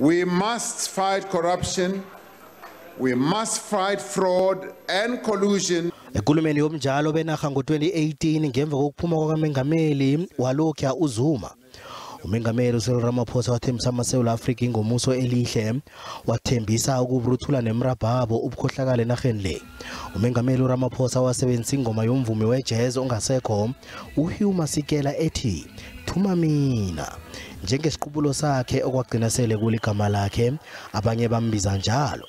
We must fight corruption. We must fight fraud and collusion. Ekulumeni yobunjalo benarha ngo-2018 ngemva kokuphuma kwakamengameli walokhuya uZuma, umengameli uCyril Ramaphosa wathembisa amaSewula Afrika ingomuso elihle, wathembisa ukuburuthula nemrabhabo ubukhohlakala enarheni le. Umengameli uRamaphosa wasebenzisa ingoma yomvumi we-jazz ongasekho uHugh Masekela ethi "Thuma Mina" njengesiqubulo sakhe, okwagcina sele kuligama lakhe, abanye bambiza njalo.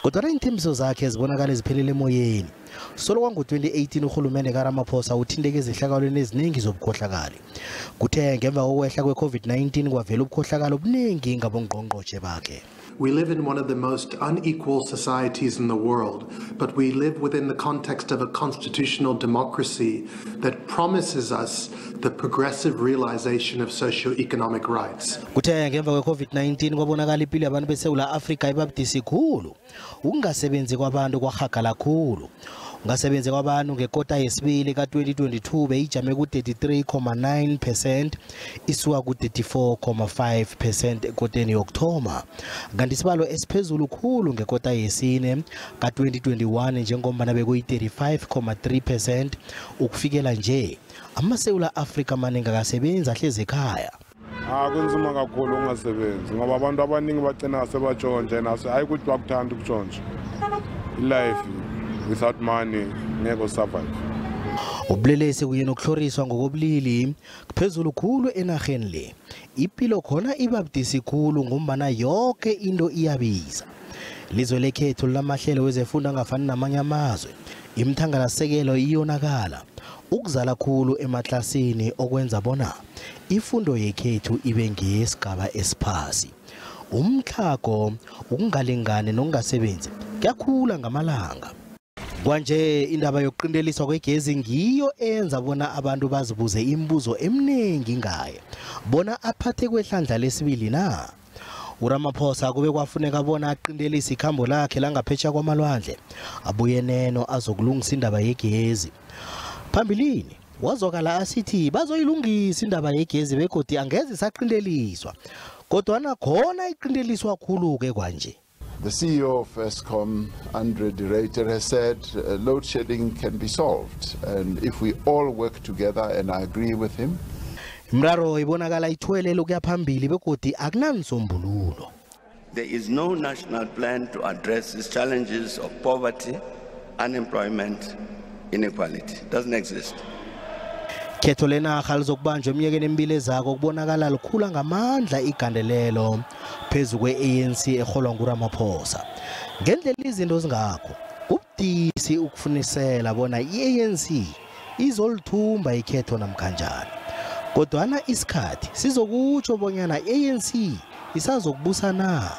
Kodwana iinthembiso zakhe zibonakala ziphelele emoyeni. Solo kwango-2018 urhulumende kaRamaphosa uthinteke ezehlakalweni eziningi zobukhohlakali. Kuthe ngemva kokwehla kwe-COVID-19 kwavela ubukhohlakali obuningi ngabongqongqotjhe bakhe. We live in one of the most unequal societies in the world, but we live within the context of a constitutional democracy that promises us the progressive realization of socio-economic rights. Kuthe ngemva kwe-COVID-19 kwabonakala impilo yabantu beSewula Afrika ibabudisi khulu. Ukungasebenzi kwabantu kwahagala khulu. Ungasebenzi kwabantu ngekota yesibili ka-2022 beyijame ku-33,9%, isuka ku-34,5% ekoteni yokuthoma, kanti isibalo esiphezulu khulu ngekota yesine ka-2021 njengombana bekuyi-35,3%. Ukufikela nje amaSewula Afrika amaningi akasebenzi, ahlezi ekhaya. Ah, kunzima kakhulu ukungasebenzi ngoba abantu abaningi bagcina sebatshontsha, naso hayi ukuthi bakuthanda ukutshontsha. I-life without money ngeke usurvive. Ubulelesi kunye nokuhloriswa ngokobulili kuphezulu khulu enarheni le. Ipilo khona ibabudisi khulu ngombana yoke into iyabiza. Lizwe lekhethu linamahlelo wezefundo angafani namanye amazwe. Imthangalasisekelo iyonakala, ukuzala khulu emaklasini okwenza bona ifundo yekhethu ibe ngeyesigaba esiphasi. Umtlhago, ukungalingani nokungasebenzi kuyakhula ngamalanga. Kwanje indaba yokuqinteliswa kwegezi ngiyo eyenza bona abantu bazibuze imibuzo eminingi ngaye, bona aphathe kwehlandla lesibili na. URamaphosa kube kwafuneka bona aqintelise ikhambo lakhe langaphetjheya kwamalwandle, abuye neno azokulungisa indaba yegezi. Phambilini wazwakala asithi bazoyilungisa indaba yegezi begodi angeze isaqinteliswa, kodwana khona iqinteliswa khulu-ke kwanje. The CEO of Eskom, Andre de Ruyter, has said load shedding can be solved. And if we all work together, and I agree with him. Imraro ibonakala ithwelele ukuya phambili begodi akunansombululo. There is no national plan to address these challenges of poverty, unemployment, inequality. It doesn't exist. Khetho lenarha lizokubanjwa eminyakeni emibili ezako, kubonakala likhula ngamandla igandelelo phezu kwe-ANC eholwa nguRamaphosa. Ngendlela izinto zingakho, kubudisi ukufunisela bona i-ANC izolithumba ikhetho namkhanjani, kodwana isikhathi sizokutsho bonyana i-ANC isazokubusa na.